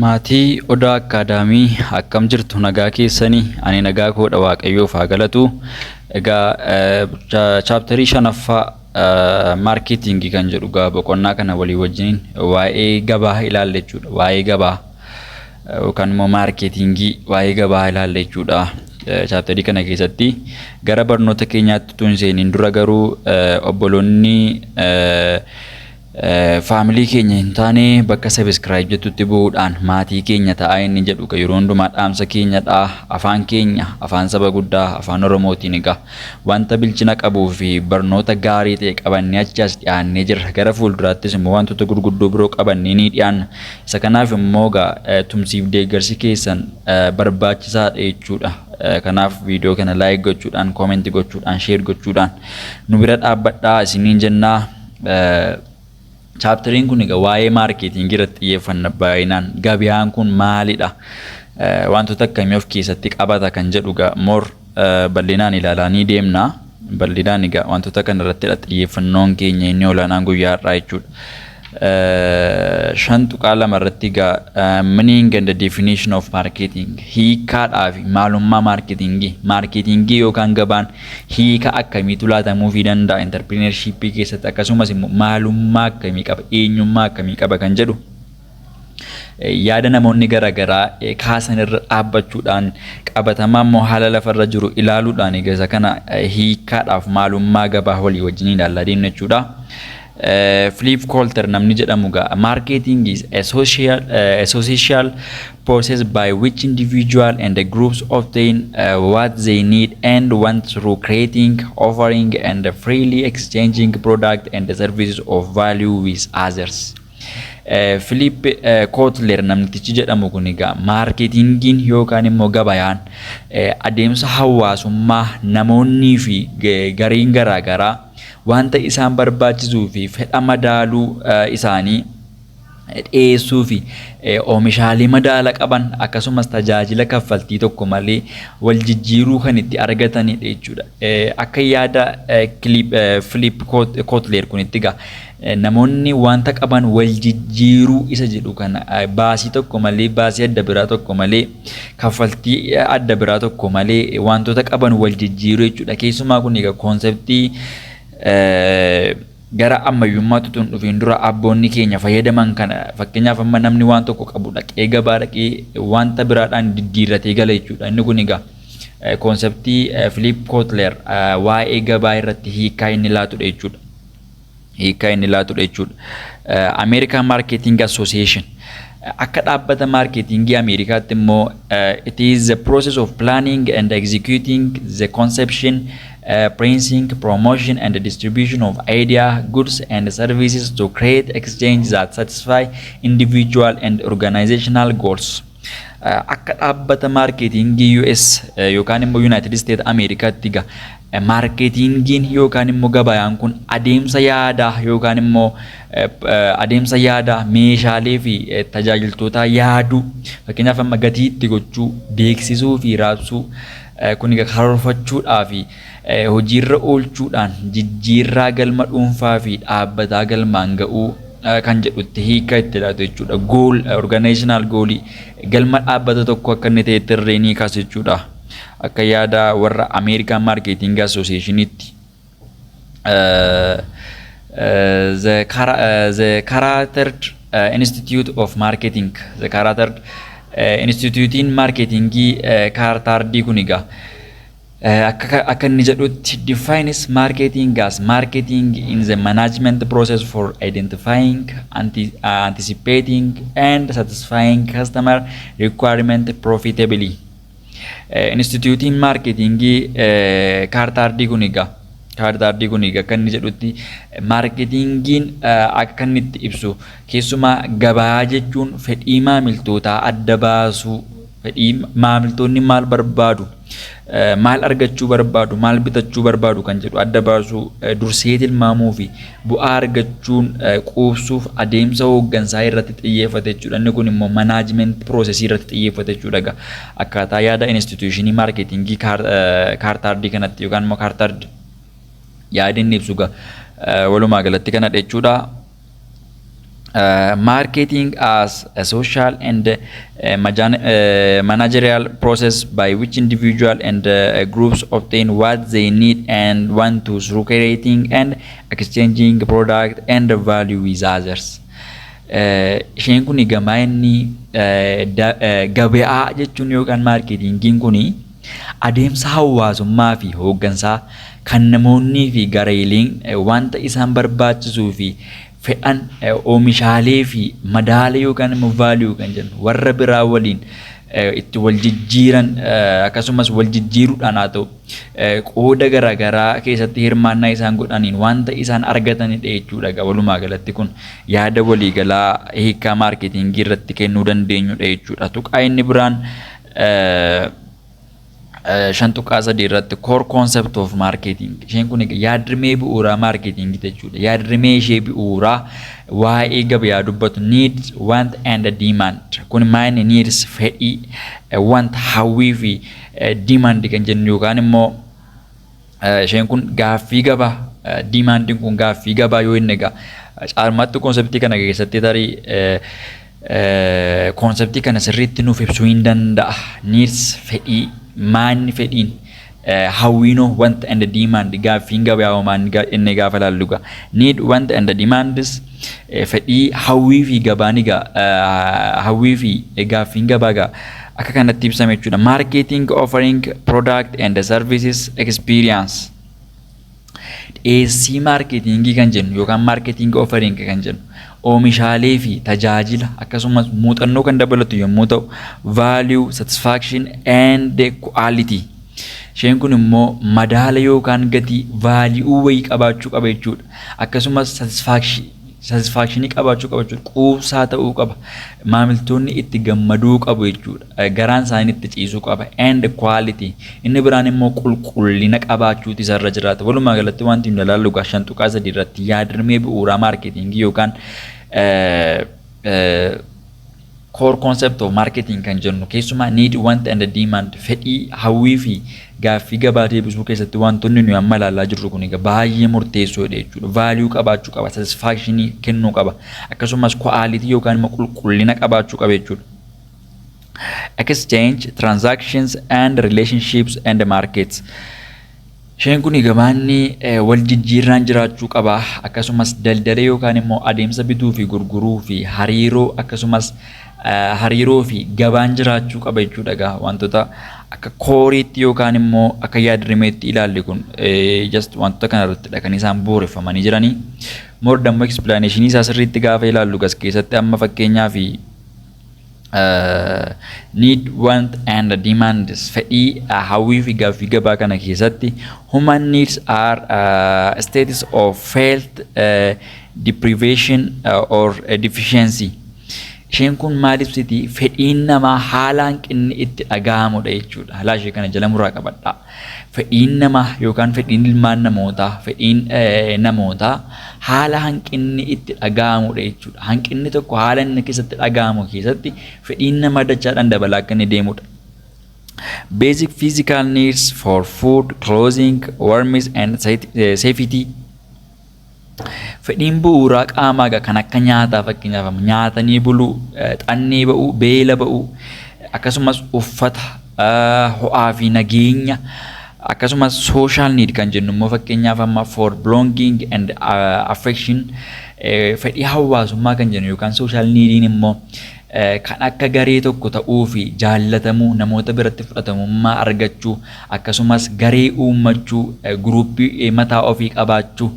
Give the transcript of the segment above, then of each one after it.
Maatii Odaa Akkaadaamii, akkam jirtu? Nagaa keessanii? Ani nagaa koodha, Waaqayyoof haa galatu. Egaa chapterii shanaffaa marketingii kan jedhu egaa boqonnaa kana walii wajjin waa'ee gabaa ilaalla jechuudha. Waa'ee gabaa yookaan immoo marketingii, waa'ee gabaa ilaalla jechuudha. Chapterii kana keessatti gara barnoota keenyaatti utuu hin seeniin dura garuu obboloonni family keenya hin taane bakka subscribe jettutti bu'uudhaan maatii keenya ta'aa inni jedhu yeroo hundumaa dhaamsa keenyadha. Afaan keenya, afaan saba guddaa, Afaan Oromootiin egaa wanta bilchina qabuu fi barnoota gaarii ta'e qabannee achi as dhiyaannee jirra. Gara fuulduraattis immoo wantoota gurguddoo biroo qabannee ni dhiyaanna. Isa kanaaf immoo egaa tumsiif deeggarsi keessan barbaachisaadha jechuudha. Kanaaf viidiyoo kana like gochuudhaan, comment gochuudhaan, share gochuudhaan nu bira dhaabbadhaa isiniin jennaa. Chapteriin kun egaa waa'ee marketingii irratti xiyyeeffanna baay'inaan. Gabiyaan kun maalidha? Wantoota akkamii of keessatti qabata kan jedhu egaa more bal'inaan ilaalaa ni deemna. Bal'inaan egaa wantoota kana irrattidha xiyyeeffannoon keenya inni olaanaan guyyaa har'aa jechuudha. 5.2 irratti egaa meaning and the definition of marketing, hiikaadhaa fi maalummaa marketingii, marketingii yookaan gabaan hiika akkamiitu laatamuufii danda'a entrepreneurshipii keessatti, akkasumas immoo maalummaa akkamii qaba, eenyummaa akkamii qaba kan jedhu yaada namoonni garaagaraa kaasan irra dhaabbachuudhaan, qabatamaa immoo haala lafarra jiru ilaaluudhaan egaa isa kana hiikaadhaaf maalummaa gabaa walii wajjin ilaalaa deemna jechuudha. Philip Kotler namni jedhamu egaa marketing is a social process by which individual and the groups obtain what they need and want through creating, offering and freely exchanging product and services of value with others. Philip Kotler namtichi jedhamu kun egaa marketingiin yookaan immoo gabayaan adeemsa hawaasummaa namoonnii fi gareen garaagaraa wanta isaan barbaachisuu fi fedha madaaluu isaanii dhiyeessuu fi oomishaalee madaala qaban akkasumas tajaajila kaffaltii tokko malee wal jijjiiruu kan itti argatanidha jechuudha. Akka yaada Philip Kotler kunitti egaa namoonni wanta qaban wal jijjiiruu isa jedhu kana baasii tokko malee, baasii adda biraa tokko malee, kaffaltii adda biraa tokko malee wantoota qaban wal jijjiiruu jechuudha. Keessumaa kun egaa conceptii gara ammayyummaatti utuu hin dhufiin dura abboonni keenya fayyadaman kana. Fakkeenyaaf, amma namni waan tokko qabu dhaqee gabaa dhaqee wanta biraadhaan diddiirratee gala jechuudha. Inni kun egaa conceptii Philip Kotler waa'ee gabaa irratti hiikaa inni laatudha jechuudha. Hiikaa inni laatudha jechuudha. American Marketing Association, akka dhaabbata marketingii Ameerikaatti immoo, it is the process of planning and executing the conception, pricing, promotion and distribution of idea, goods and services to create exchange that satisfy individual and organizational goals. Akka dhaabbata marketingii US yookaan immoo United States Ameerikaatti egaa marketingiin yookaan immoo gabayaan kun adeemsa yaadaa yookaan immoo adeemsa yaadaa meeshaalee fi tajaajiltoota yaaduu, fakkeenyaaf amma gatii itti gochuu, beeksisuu fi raabsuu, kun egaa karoorfachuudhaa fi hojiirra oolchuudhaan jijjiirraa galma dhuunfaa fi dhaabbataa galmaan ga'uu kan jedhutti hiika itti laatu jechuudha. Goal, organizational goalii, galma dhaabbata tokko akka inni ta'etti irree ni kaasu jechuudha. Akka yaada warra American Marketing Associationitti. The Chartered Institute of Marketing, the Chartered Institutein Marketingii Charteredii kun egaa akka inni jedhutti defines marketing as marketing in the management process for identifying, anticipating and satisfying customer requirement profitably. Instituutiin marketingii Charteredii kun egaa akka inni jedhutti marketingiin akka inni itti ibsu, keessumaa gabaa jechuun fedhii maamiltootaa adda baasuu, fedhii maamiltoonni maal barbaadu, maal argachuu barbaadu, maal bitachuu barbaadu kan jedhu adda baasuu, dursee tilmaamuu fi bu'aa argachuun quubsuuf adeemsa hooggansaa irratti xiyyeeffate jechuudha. Inni kun immoo management processii irratti xiyyeeffate jechuudha. Akkaataa yaada institutionii marketingii Charteredii kanatti yookaan immoo Chartered yaada inni ibsu walumaa galatti kanadha jechuudha. Marketing as a social and managerial process by which individual and groups obtain what they need and want to through creating and exchanging product and value with others. Isheen kun gamaa inni gabayaa jechuun yookaan marketingiin kun adeemsa hawaasummaa fi hooggansaa kan namoonnii fi gareeleen wanta isaan barbaachisuu fi fedhan oomishaalee fi madaala yookaan immoo value kan jennu warra biraa waliin itti wal jijjiiran, akkasumas wal jijjiiruudhaan haa ta'u, qooda garaagaraa keessatti hirmaannaa isaan godhaniin wanta isaan argatanidha jechuudha. Walumaa galatti kun yaada waliigalaa hiikaa marketingii irratti kennuu dandeenyudha jechuudha. Tuqaa inni biraan 5.3 irratti core concept of marketing. Isheen kun yaadrimee bu'uuraa marketing jechuudha. Yaadrimee ishee bu'uuraa waa'ee gabayaa dubbatu needs, want and demand. Kun maayini? Needs fedhii, want hawwii fi demand kan jennu yookaan immoo isheen kun gaaffii gabaa. Demandiin kun gaaffii gabaa yoo inni egaa caalmaatti conceptii kana keessatti tarii conceptii kana sirriitti nuuf ibsuu hin danda'a. Needs fedhii, maanni fedhiin, hawwiinoo want and demand gaaffiin gabaa homaan inni gaafa laallu gaa need, want and demands, fedhii, hawwii fi gabaan egaa hawwii fi gaaffiin gabaa gaa akka kanatti ibsame jechuudha. Marketing offering product and services experience. Dhiyeessii marketingii kan jennu yookaan marketing offering kan jennu oomishaalee fi tajaajila akkasumas muuxannoo kan dabalatu yommuu ta'u, value, satisfaction and quality. Isheen kun immoo madaala yookaan gatii value wayii qabaachuu qaba jechuudha. Akkasumas satisfactionii qabaachuu qaba jechuudha. Quubsaa ta'uu qaba. Maamiltoonni itti gammaduu qabu jechuudha. Garaan isaanii itti ciisuu qaba. And quality. Inni biraan immoo qulqullina qabaachuutu isarra jiraata. Walumaa galatti wanti nuti ilaallu egaa 5.3 irratti yaadrimee bu'uuraa marketingii yookaan core concept of marketing kan jennu keessumaa need, want and demand, fedhii, hawwii fi gaaffii gabaa deebisuu keessatti wantoonni nuyi amma ilaalaa jirru kun egaa baay'ee murteessoodha jechuudha. Value qabaachuu qaba, satisfactionii kennuu qaba, akkasumas quality yookaan immoo qulqullina qabaachuu qaba jechuudha. Exchange, transactions and relationships and markets. Isheen kun gabaanni wal jijjiirraan jiraachuu qaba. Akkasumas daldala yookaan immoo adeemsa bituu fi gurguruu fi hariiroo, akkasumas hariiroo fi gabaan jiraachuu qaba jechuudha. Egaa wantoota akka coreiitti yookaan immoo akka yaadrimeetti ilaalle kun just wantoota kana irrattidha kan isaan bu'uureffamanii jiranii. More dammoo explanation isaa sirriitti gaafa ilaallu gas keessatti amma fakkeenyaa fi need, want and demands, fedhii, hawwii fi gaaffii gabaa kana keessatti human needs are status of felt deprivation or deficiency. Isheen kun maal ibsiti? Fedhiin namaa haala hanqinni itti dhaga'amudha jechuudha. Haala ishee kana jala muraa qabadha. Fedhiin namaa yookaan fedhiin ilmaan namootaa, fedhiin namootaa haala hanqinni itti dhaga'amudha jechuudha. Hanqinni tokko haala inni keessatti dhaga'amu keessatti fedhiin namaa dachaadhaan dabalaa akka inni deemudha. Basic physical needs for food, clothing, warmth and safety. Fedhiin bu'uuraa qaamaa kan akka nyaataa, fakkeenyaaf nyaatanii buluu, xannee ba'uu, beela ba'uu, akkasumas uffata ho'aa fi nageenya, akkasumas social need kan jennu immoo fakkeenyaaf amma for belonging and affection, fedhii hawaasummaa kan jennu yookaan social neediin immoo kan akka garee tokko ta'uu fi jaallatamuu, namoota biratti fudhatamummaa argachuu, akkasumas garee uummachuu, groupii mataa ofii qabaachuu,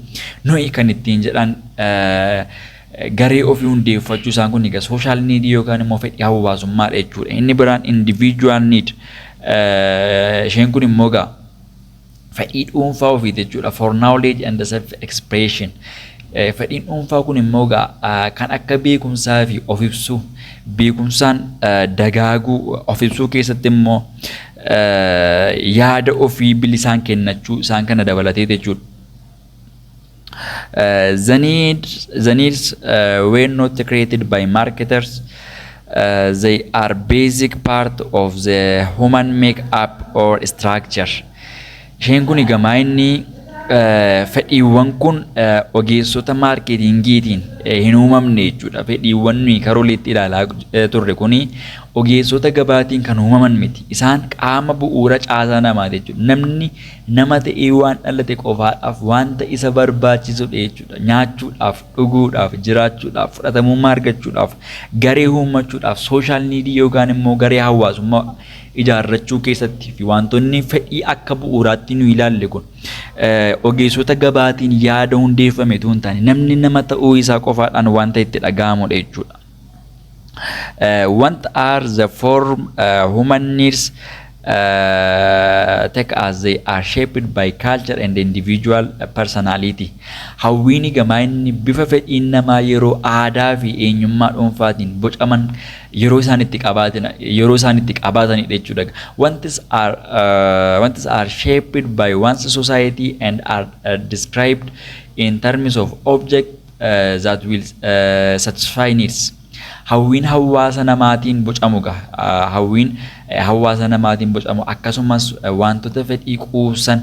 nuyi kan ittiin jedhan garee ofii hundeeffachuu, isaan kun egaa social need yookaan immoo fedhii hawaasummaadha jechuudha. Inni biraan individual need. Isheen kun immoo egaa fedhii dhuunfaa ofiiti jechuudha. For knowledge and self expression. Fedhiin dhuunfaa kun immoo egaa kan akka beekumsaa fi of ibsuu, beekumsaan dagaaguu, of ibsuu keessatti immoo yaada ofii bilisaan kennachuu isaan kana dabalatee jechuudha. The needs were not created by marketers. They are basic part of the human make-up or structure. Isheen kun egaa inni fedhiiwwan kun ogeessota marketingiitiin hin uumamne jechuudha. Fedhiiwwan nuyi karooliitti ilaalaa turre kuni ogeessota gabaatiin kan uumaman miti. Isaan qaama bu'uura caasaa namaati jechuudha. Namni nama ta'ee waan dhalate qofaadhaaf wanta isa barbaachisudha jechuudha. Nyaachuudhaaf, dhuguudhaaf, jiraachuudhaaf, fudhatamummaa argachuudhaaf, garee uummachuudhaaf, social needii yookaan immoo garee hawaasummaa ijaarrachuu keessatti fi wantoonni fedhii akka bu'uuraatti nu ilaalle kun ogeessota gabaatiin yaada hundeeffame utuu hin taane, namni nama ta'uu isaa qofaadhaan wanta itti dhaga'amudha jechuudha. What are the four human needs take as they are shaped by culture and individual personality? Hawwiin gamaa inni bifa fedhiin namaa yeroo aadaa fi eenyummaa dhuunfaatiin bocaman yeroo isaan itti qabaatanidha jechuudha. Wants are shaped by one's society and are described in terms of object that will satisfy needs. Hawwiin hawaasa namaatiin bocamu gaa, hawwiin hawaasa namaatiin bocamu akkasumas wantoota fedhii quubsan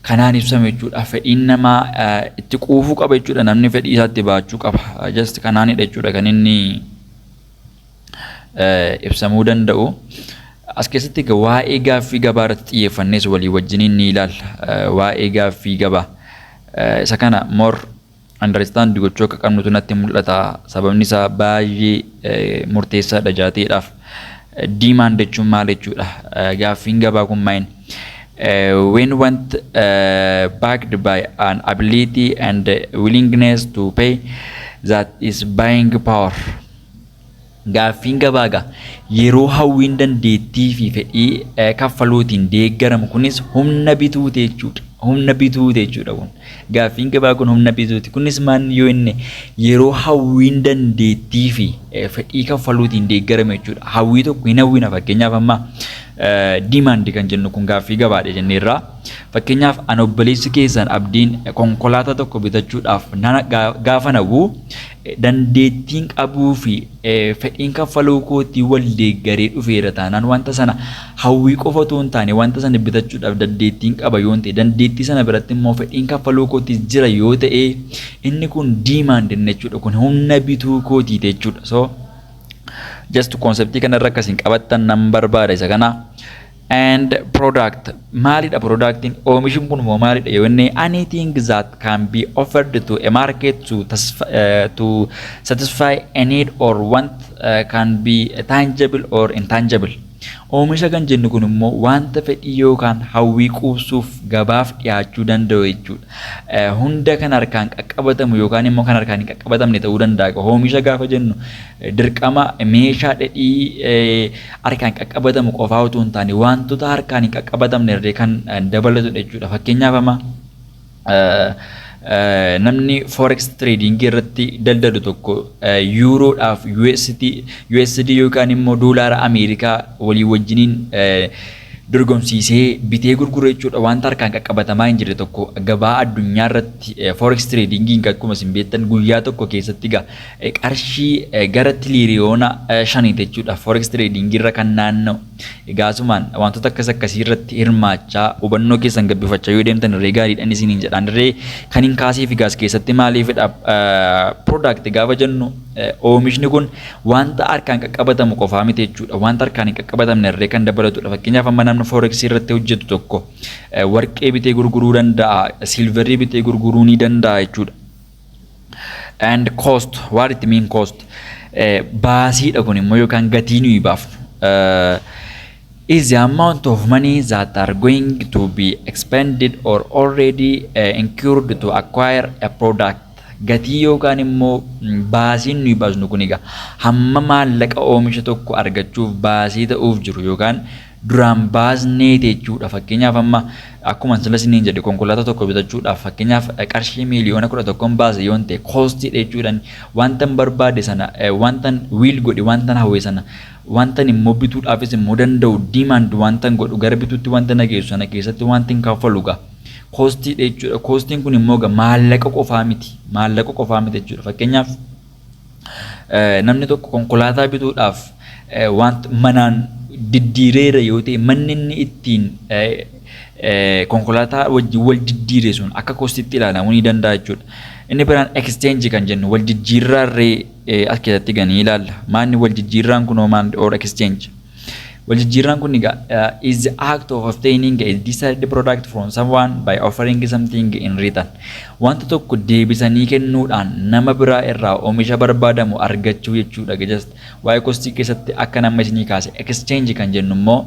kanaan ibsame jechuudha. Fedhiin namaa itti quufuu qaba jechuudha. Namni fedhii isaatti baachuu qaba. Just kanaanidha jechuudha kan inni ibsamuu danda'u. As keessatti egaa waa'ee gaaffii gabaa irratti xiyyeeffannees walii wajjiniin ni ilaalla. Waa'ee gaaffii gabaa. Isa kana more understand gochuu akka qabnutu natti mul'ata. Sababni isaa baay'ee murteessaadha jaateedhaaf. Demand jechuun maal jechuudha? Gaaffiin gabaa kun maal? When want backed by an ability and willingness to pay, that is buying power. Gaaffiin gabaa gaa yeroo hawwiin dandeettii fi fedhii kaffaluutiin deeggaramu, kunis humna bituuti jechuudha. Humna bituuti jechuudha kun. Gaaffiin gabaa kun humna bituuti. Kunis maal yoo inni yeroo hawwiin dandeettii fi fedhii kaffaluutiin deeggarame jechuudha. Hawwii tokko hin hawwina. Fakkeenyaaf, amma demand kan jennu kun gaaffii gabaadha jenneerra. Fakkeenyaaf, an obboleessi keessan Abdiin konkolaataa tokko bitachuudhaaf gaafa hawwu, dandeettiin qabuu fi fedhiin kaffaluu kootii wal deeggaree dhufeera taanaan, wanta sana hawwii qofa otoo hin taane wanta sana bitachuudhaaf dandeettiin qaba yoo ta'e, dandeettii sana biratti immoo fedhiin kaffaluu kootii jira yoo ta'e, inni kun demand jechuudha. Kun humna bituu kootii jechuudha. So just conceptii kanarra akkasiin qabattan nan barbaada isa kana. And product maalidha? Productiin oomishin kun immoo maalidha yoo inni anything that can be offered to a market to satisfy a need or want, can be tangible or intangible. Oomisha kan jennu kun immoo wanta fedhii yookaan hawwii quubsuuf gabaaf dhiyaachuu danda'u jechuudha. Hunda kan harkaan qaqqabatamu yookaan immoo kan harkaan hin qaqqabatamne ta'uu danda'a. Oomisha gaafa jennu dirqama meeshaa dheedhii harkaan qaqqabatamu qofaa otoo hin taane, wantoota harkaan hin qaqqabatamne illee kan dabalatudha jechuudha. Fakkeenyaaf, amma namni forex trading irratti daldalu tokko yuuroodhaaf USD yookaan immoo doolaara Ameerikaa walii wajjiniin dorgomsiisee bitee gurguru jechuudha. Wanta harkaan qaqqabatamaa hin jirre tokko gabaa addunyaa irratti forex tradingiin akkuma isin beektan guyyaa tokko keessatti qarshii gara tiliiriyoona 5 jechuudha forex tradingii irra kan naanna'u. Egaa asumaan wantoota akkas akkasii irratti hirmaachaa hubannoo keessan gabbifachaa yoo deemtan irree gaariidhaan isiniin jedhaan. Irree kan hin kaasee fi gaas keessatti maaliifidha? Product gaafa jennu oomishni kun wanta harkaan qaqqabatamu qofaa miti jechuudha. Wanta harkaan hin qaqqabatamne irree kan dabalatudha. Fakkeenyaaf, amma namni forex irratti hojjetu tokko warqee bitee gurguruu danda'a, silverii bitee gurguruu ni danda'a jechuudha. And cost, what it mean cost? Baasiidha kun immoo yookaan gatii nuyi baafnu. Is the amount of money that are going to be expended or already incurred to acquire a product. Gatii yookaan immoo baasiin nuyi baasnu kun egaa hamma maallaqa oomisha tokko argachuuf baasii ta'uuf jiru yookaan duraan baasnee jechuudha. Fakkeenyaaf, amma akkuma sila isiniin jedhe, konkolaataa tokko bitachuudhaaf fakkeenyaaf qarshii miiliyoona 11n baase yoo ta'e, costiidha jechuudhaan. Wanta barbaade sana, wanta will godhe, wanta hawwe sana, wanta immoo bituudhaafis immoo danda'u, demand wanta godhu, gara bituutti wanta na geessu sana keessatti wanti hin kaffalu gaa costiidha jechuudha. Costiin kun immoo maallaqa qofaa miti. Maallaqa qofaa miti jechuudha. Fakkeenyaaf, namni tokko konkolaataa bituudhaaf wanta manaan diddiireera yoo ta'e, manni inni ittiin konkolaataa wajjin wal diddiire sun akka costiitti ilaalamuu ni danda'a jechuudha. Inni biraan exchange kan jennu wal jijjiirraarree as keessatti ganii ilaalla. Maanni wal jijjiirraan kunoo maal or exchange? Wal jijjiirraan kun egaa is the act of obtaining a desired product from someone by offering something in return. Wanta tokko deebisanii kennuudhaan nama biraa irraa oomisha barbaadamu argachuu jechuudha. Just waa'ee costii keessatti akka nama isinii kaase, exchange kan jennu immoo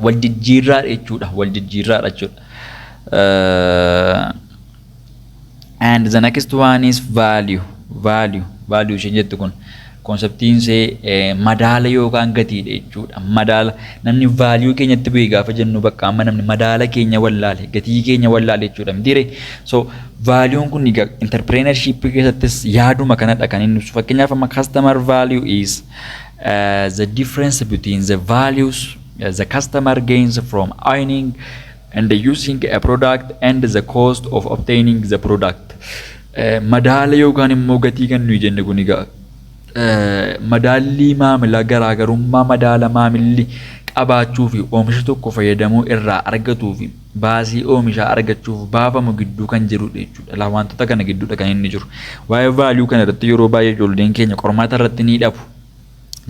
wal jijjiirraa jechuudha. Wal jijjiirraadha jechuudha. And the next one is value. Value. Value isheen jettu kun conceptiin ishee madaala yookaan gatiidha jechuudha. Madaala namni value keenyatti bu'e gaafa jennu, bakka amma namni madaala keenya wallaale, gatii keenya wallaale jechuudha. Mitiire? So valueun kun egaa entrepreneurship keessattis yaaduma kanadha kan inni ibsu. Fakkeenyaaf amma customer value is the difference between the values the customer gains from owning and using a product and the cost of obtaining the product. Madaala yookaan immoo gatii kan nuyi jenne kun egaa madaallii maamila, garaagarummaa madaala maamilli qabaachuu fi oomisha tokko fayyadamuu irraa argatuu fi baasii oomishaa argachuuf baafamu gidduu kan jirudha jechuudha. Laa, wantoota kana gidduudha kan inni jiru. Waa'ee value kana irratti yeroo baay'ee ijoolleen keenya qormaata irratti ni dhabu.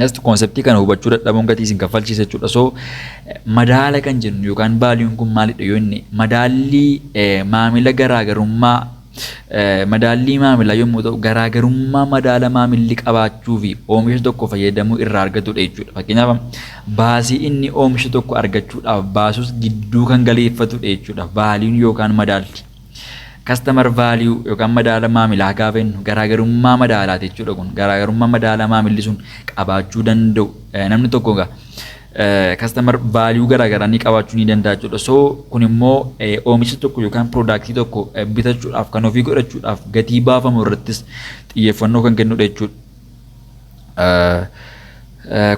Just conceptii kana hubachuu dadhabuun gatii isin kaffalchiisa jechuudha. So madaala kan jennu yookaan valueun kun maalidha yoo inni madaallii maamila, garaagarummaa madaallii maamilaa yommuu ta'u, garaagarummaa madaala maamilli qabaachuu fi oomisha tokko fayyadamuu irraa argatudha jechuudha. Fakkeenyaaf baasii inni oomisha tokko argachuudhaaf baasus gidduu kan galeeffatudha jechuudha. Valueun yookaan madaalli. Customer value yookaan madaala maamilaa gaafa jennu garaagarummaa madaalaati jechuudha kun. Garaagarummaa madaala maamilli sun qabaachuu danda'u. Namni tokko egaa customer value garaagaraa ni qabaachuu ni danda'a jechuudha. So kun immoo oomisha tokko yookaan productii tokko bitachuudhaaf, kan ofii godhachuudhaaf gatii baafamu irrattis xiyyeeffannoo kan kennudha jechuudha.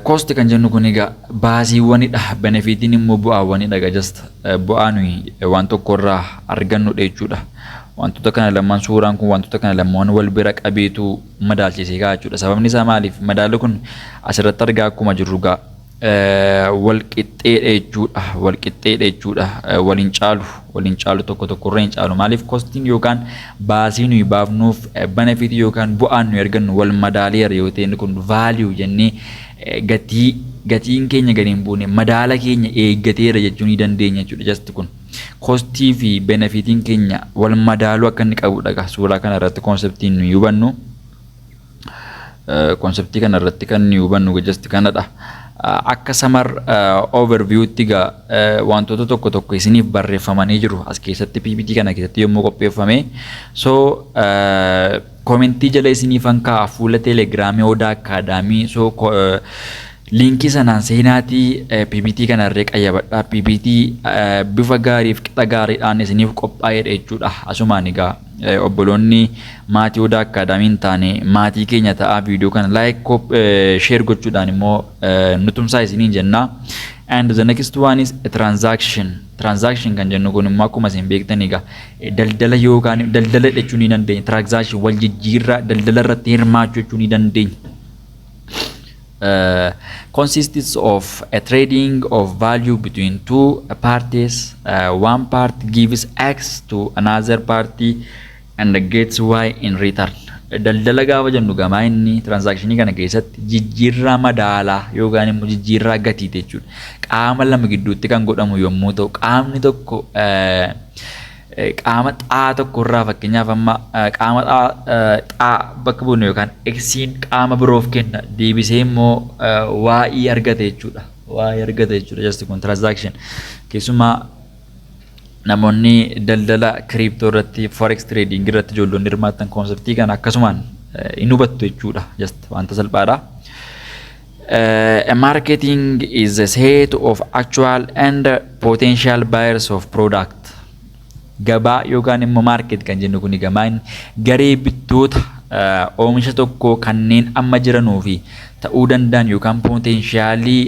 Cost kan jennu kun egaa baasiiwwanidha. Benefitiin immoo bu'aawwanidha. Egaa just bu'aa nuyi waan tokkorraa argannudha jechuudha. Wantoota kana lamaan, suuraan kun wantoota kana lamaan wal bira qabeetu madaalchisee ka'a jechuudha. Sababni isaa maaliif? Madaalli kun asirratti argaa akkuma jirru gaa wal qixxeedha jechuudha. Wal qixxeedha jechuudha. Waliin caalu, waliin caalu, tokko tokkorra hin caalu. Maaliif? Costiin yookaan baasii nuyi baafnuuf benefitii yookaan bu'aan nuyi argannu wal madaaleera yoo ta'e, inni kun value jennee gatiin keenya gadi hin buune, madaala keenya eeggateera jechuu ni dandeenya jechuudha. Just kun costii fi benefitiin keenya wal madaaluu akka inni qabudha suuraa kana irratti conceptiin nuyi hubannu. Conceptii kana irratti kan nuyi hubannu just kanadha. Akka summary overviewtti egaa wantoota tokko tokko isiniif barreeffamanii jiru as keessatti, PPT kana keessatti yommuu qopheeffame. So commentii jala isiniifan kaa'a fuula Telegramii Odaa Academy. So linkii sanaan seenaatii PPT kanarree qayyabadhaa. PPT bifa gaariif qixa gaariidhaan isiniif qophaa'edha jechuudha. Asumaan egaa obboloonni maatii Odaa Academy hin taane maatii keenya ta'aa, viidiyoo kana like, share gochuudhaan immoo nutumsaa isiniin jenna. And the next one is a transaction. Transaction kan jennu kun immoo akkuma isin beektan egaa daldala yookaan daldala jechuu ni dandeenya. Transaction wal jijjiirraa, daldala irratti hirmaachuu jechuu ni dandeenya. Consists of a trading of value between two parties. One part gives X to another party and gets Y in return. Daldala gaafa jennu gamaa inni transactionii kana keessatti jijjiirraa madaalaa yookaan immoo jijjiirraa gatiiti jechuudha. Qaama lama gidduutti kan godhamu yommuu ta'u, qaamni tokko qaama xaa tokko irraa, fakkeenyaaf amma qaama xaa bakka buune yookaan Xiin qaama biroof kenna, deebisee immoo Y argata jechuudha. Y argata jechuudha. Just kun transaction. Keessumaa namoonni daldala crypto irratti, forex trading irratti ijoollonni hirmaatan conceptii kana akkasumaan hin hubattu jechuudha. Just wanta salphaadha. A marketing is a set of actual and potential buyers of product. Gabaa yookaan immoo market kan jennu kun gamaan garee bittoota oomisha tokko kanneen amma jiranuu fi ta'uu danda'an yookaan potentialii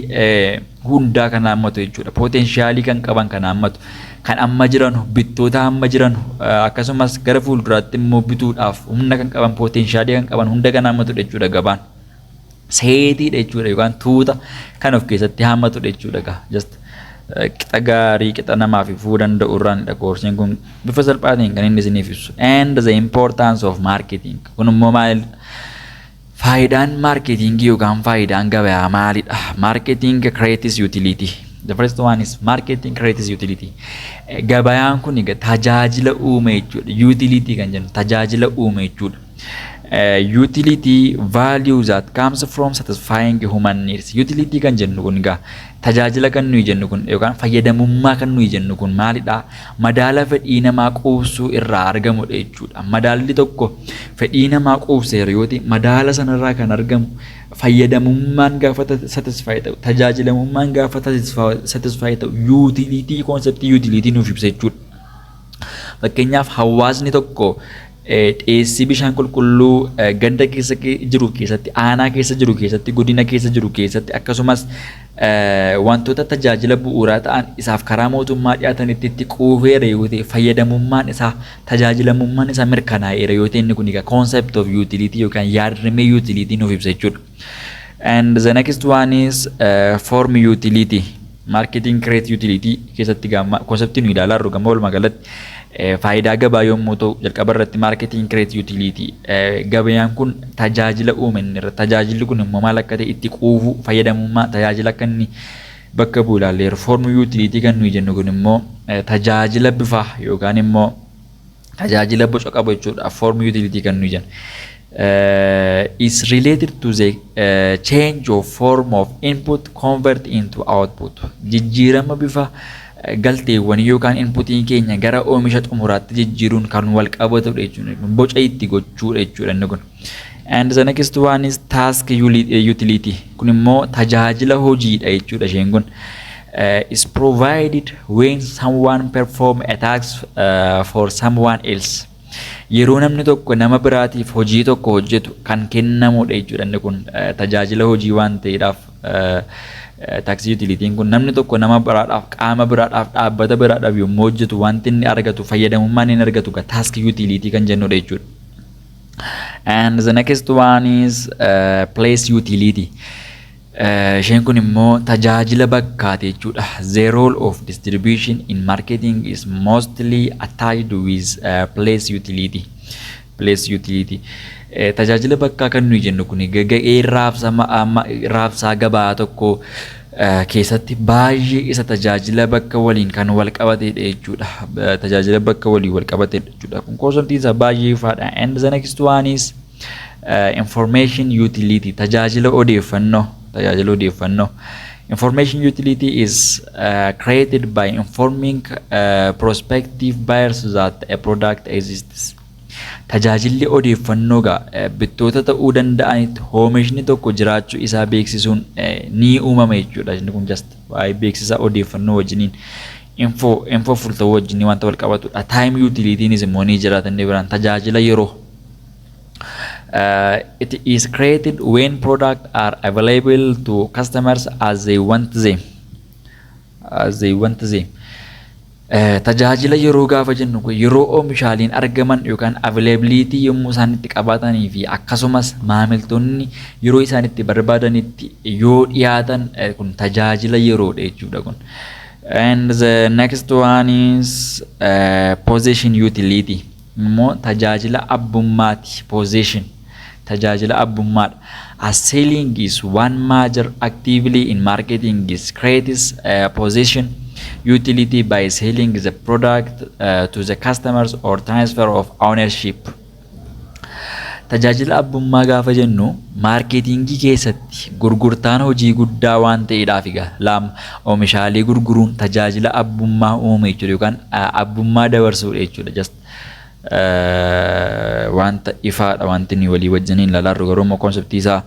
hundaa kan hammatu jechuudha. Potentialii kan qaban kan hammatu, kan amma jiranu, bittoota amma jiranu, akkasumas gara fuulduraatti immoo bituudhaaf humna kan qaban, potentialii kan qaban hunda kan hammatudha jechuudha gabaan. Setiidha jechuudha yookaan tuuta kan of keessatti hammatudha jechuudha gaa. Just Qixa gaarii, qixa namaaf ifuu danda'u irraanidha koorsiin kun bifa salphaatiin kan inni isiniif ibsu. And the importance of marketing. Kun immoo maal, faayidaan marketingii yookaan faayidaan gabayaa maalidha? Marketing creates utility. The first one is marketing creates utility. Gabayaan kun egaa tajaajila uume jechuudha. Utility kan jennu tajaajila uume jechuudha. Utility value that comes from satisfying human needs. Utility kan jennu kun egaa, tajaajila kan nuyi jennu kun yookaan fayyadamummaa kan nuyi jennu kun maalidha? Madaala fedhii namaa quubsuu irraa argamudha jechuudha. Madaalli tokko fedhii namaa quubseera yoo ta'e, madaala sanarraa kan argamu fayyadamummaan gaafa satisfy ta'u, tajaajilamummaan gaafa satisfy ta'u, utility, conceptii utility nuuf ibsa jechuudha. Fakkeenyaaf, hawaasni tokko dhiyeessii bishaan qulqulluu ganda keessa jiru keessatti, aanaa keessa jiru keessatti, godina keessa jiru keessatti, akkasumas wantoota tajaajila bu'uuraa ta'an isaaf karaa mootummaa dhiyaatanitti itti quufeera yoo ta'e, fayyadamummaan isaa, tajaajilamummaan isaa mirkanaa'eera yoo ta'e, inni kun egaa concept of utility yookaan yaadrimee utility nuuf ibsa jechuudha. And the next one is form utility. Marketing create utility keessatti gama conceptii nu ilaalaa jirru gama walumaa galatti faayidaa gabaa yommuu ta'u, jalqaba irratti marketing create utility, gabayaan kun tajaajila uume inni irra, tajaajilli kun immoo maal akka ta'e, itti quufuu, fayyadamummaa tajaajila akka inni bakka bu'u ilaalleerra. Form utility kan nuyi jennu kun immoo tajaajila bifaa yookaan immoo tajaajila boca qabu jechuudha. Form utility kan nuyi jennu is related to the change of form of input convert into output. Jijjiirama bifa galteewwan yookaan inputiin keenya gara oomisha xumuraatti jijjiiruun kan wal qabatudha jechuudha. Boca itti gochuudha jechuudha inni kun. And the next one is task utility. Kun immoo tajaajila hojiidha jechuudha isheen kun. Is provided when someone perform a task for someone else. Yeroo namni tokko nama biraatiif hojii tokko hojjetu kan kennamudha jechuudha inni kun, tajaajila hojii waan ta'eedhaaf. Task utilityn kun namni tokko nama biraadhaaf, qaama biraadhaaf, dhaabbata biraadhaaf yommuu hojjetu wanti inni argatu, fayyadamummaan inni argatu task utility kan jennudha jechuudha. And the next one is place utility. Isheen kun immoo tajaajila bakkaati jechuudha. The role of distribution in marketing is mostly attached with place utility. Place utility. Tajaajila bakkaa kan nuyi jennu kun ga'ee raabsaa gabaa tokko keessatti baay'ee isa tajaajila bakka waliin kan wal qabatedha jechuudha. Tajaajila bakka waliin wal qabatedha jechuudha. Kun conceptiin isaa baay'ee ifaadha. And the next one is information utility. Tajaajila odeeffannoo. Tajaajila odeeffannoo. Information utility is created by informing prospective buyers that a product exists. Tajaajilli odeeffannoo gaa bittoota ta'uu danda'anitti oomishni tokko jiraachuu isaa beeksisuun ni uumama jechuudha. Inni kun just waa'ee beeksisa odeeffannoo wajjiniin, info ta'uu wajjin wanta wal qabatudha. Time utilityinis immoo ni jiraata, inni biraan tajaajila yeroo. It is created when products are available to customers as they want them. As they want them. Tajaajila yeroo gaafa jennu kun yeroo oomishaaleen argaman yookaan availability yommuu isaan itti qabaatanii fi akkasumas maamiltoonni yeroo isaan itti barbaadanitti yoo dhiyaatan, kun tajaajila yeroodha jechuudha kun. And the next one is possession utility. Immoo tajaajila abbummaati, possession. Tajaajila abbummaadha. As selling is one major activity in marketing is creates possession utility by selling the product to the customers or transfer of ownership. Tajaajila abbummaa gaafa jennu, marketingii keessatti gurgurtaan hojii guddaa waan ta'eedhaaf, egaa laam oomishaalee gurguruun tajaajila abbummaa uume jechuudha yookaan abbummaa dabarsuudha jechuudha. Just wanta ifaadha wanti inni walii wajjiniin ilaalaa, garuu immoo conceptii isaa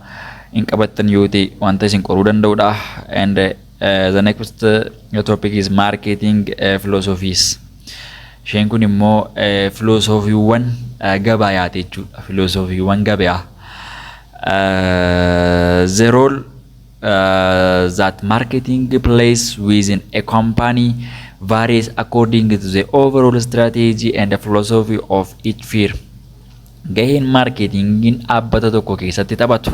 hin qabattan yoo ta'e wanta isin qoruu danda'udha. And the next topic is marketing philosophies. Isheen kun immoo filoosofiiwwan gabayaati jechuudha. Filoosofiiwwan gabayaa. The role that marketing plays within a company varies according to the overall strategy and the philosophy of each firm. Gaheen maarkeetingiin dhaabbata tokko keessatti taphatu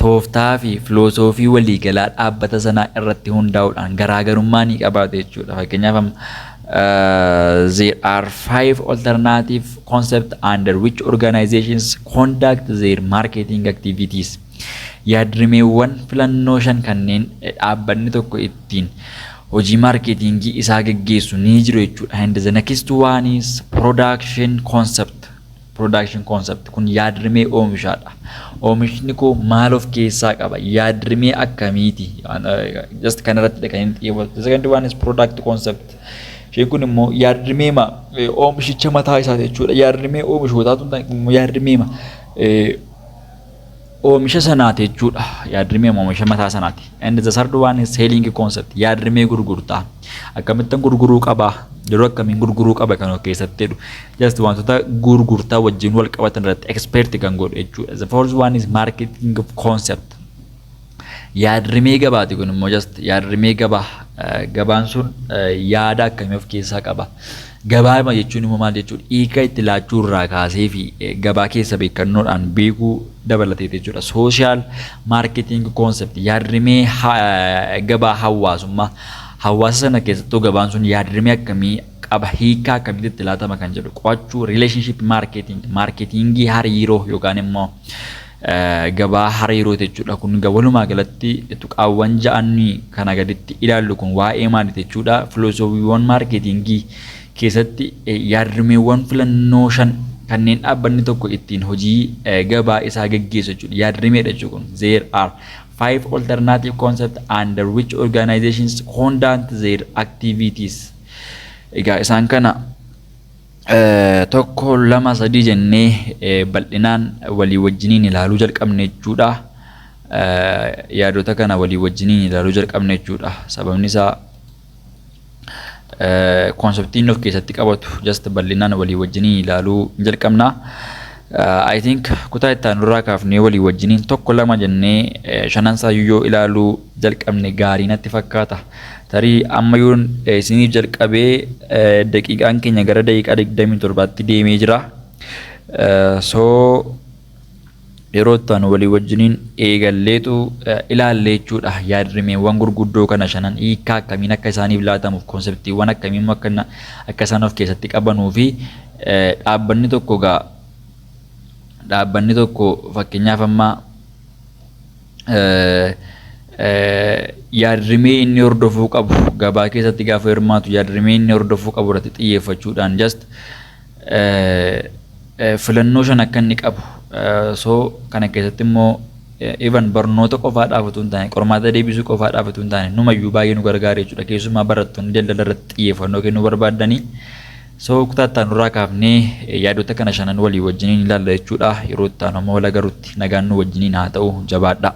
tooftaa fi filosoofii waliigalaa dhaabbata sanaa irratti hundaa'uudhaan garaagarummaa ni qabaata jechuudha. Fakkeenyaaf, there are five alternative concepts under which organizations conduct their marketing activities. Yaadrimeewwan filannoo shan kanneen dhaabbanni tokko ittiin hojii maarketingii isaa geggeessu ni jiru jechuudha. And the next one is production concept. Production concept kun yaadrimee oomishaadha. Oomishni koo maal of keessaa qaba? Yaadrimee akkamiiti? Just kanarratti kan inni xiyyeeffatu. The second one is product concept. Isheen kun immoo yaadrimee oomishicha mataa isaati jechuudha. Yaadrimee oomishootaatu yaadrimee oomisha sanaati jechuudha. Yaadrimee oomisha mataa sanaati. And the third one is selling concept. Yaadrimee gurgurtaa. Akkamittan gurguruu qabaa? Yeroo akkamiin gurguruu qaba kan of keessatti jedhu. Just wantoota gurgurtaa wajjin wal qabatan irratti expert kan godhu jechuudha. The fourth one is marketing of concept. Yaadrimee gabaati kun immoo, just yaadrimee gabaa. Gabaan sun yaada akkamii of keessaa qaba? Gabaa jechuun immoo maal jechuudha? Hiika itti laachuu irraa kaasee fi gabaa keessa beekannoodhaan beekuu dabalatee jechuudha. Social marketing concept, yaadrimee gabaa hawaasummaa. Hawaasa sana keessattuu gabaan sun yaadrimee akkamii qaba, hiikaa akkamitti itti laatama kan jedhu qo'achuu. Relationship marketing, marketingii hariiroo yookaan immoo gabaa hariiroo jechuudha. Kun walumaa galatti tuqaawwan ja'anii kana gaditti ilaallu kun waa'ee maaliiti jechuudha? Filoosofiiwwan maarketingii keessatti yaadrimeewwan filannoo shan kanneen dhaabbanni tokko ittiin hojii gabaa isaa geggeessu jechuudha. Yaadrimeedha jechuudha kun. There are five alternative concepts under which organizations conduct their activities. Egaa isaan kana tokko, lama, sadii jennee bal'inaan walii wajjiniin ilaaluu jalqabne jechuudha. Yaadota kana walii wajjiniin ilaaluu jalqabne jechuudha. Sababni isaa conceptiin of keessatti qabatu just bal'inaan walii wajjiniin ilaaluu jalqabna. I think kutaa itti aanurraa kaafnee walii wajjiniin tokko, lama jennee shanan isaayyuu yoo ilaaluu jalqabne gaarii natti fakkaata. Tarii amma yoon isiniif jalqabee daqiiqaan keenya gara daqiiqaa 27tti deemee jira. So yeroo itti aanu walii wajjiniin eegalleetu ilaallee jechuudha. Yaadrimeewwan gurguddoo kana shanan hiikaa akkamiin akka isaaniif laatamuuf, conceptiiwwan akkamiin akka isaan of keessatti qabanuu fi dhaabbanni tokko fakkeenyaaf amma yaadrimee inni hordofuu qabu, gabaa keessatti gaafa hirmaatu yaadrimee inni hordofuu qabu irratti xiyyeeffachuudhaan just filannoo shan akka inni qabu, so kana keessatti immoo even barnoota qofaadhaaf utuu hin taane, qormaata deebisuu qofaadhaaf utuu hin taane, numayyuu baay'ee nu gargaara jechuudha, keessumaa barattoonni daldala irratti xiyyeeffannoo kennuu barbaadanii. So kutaa itti aanurraa kaafnee yaadota kana shanan walii wajjiniin ilaalla jechuudha. Yeroo itti aanu amma wal agarutti nagaan nu wajjiniin haa ta'u, jabaadha.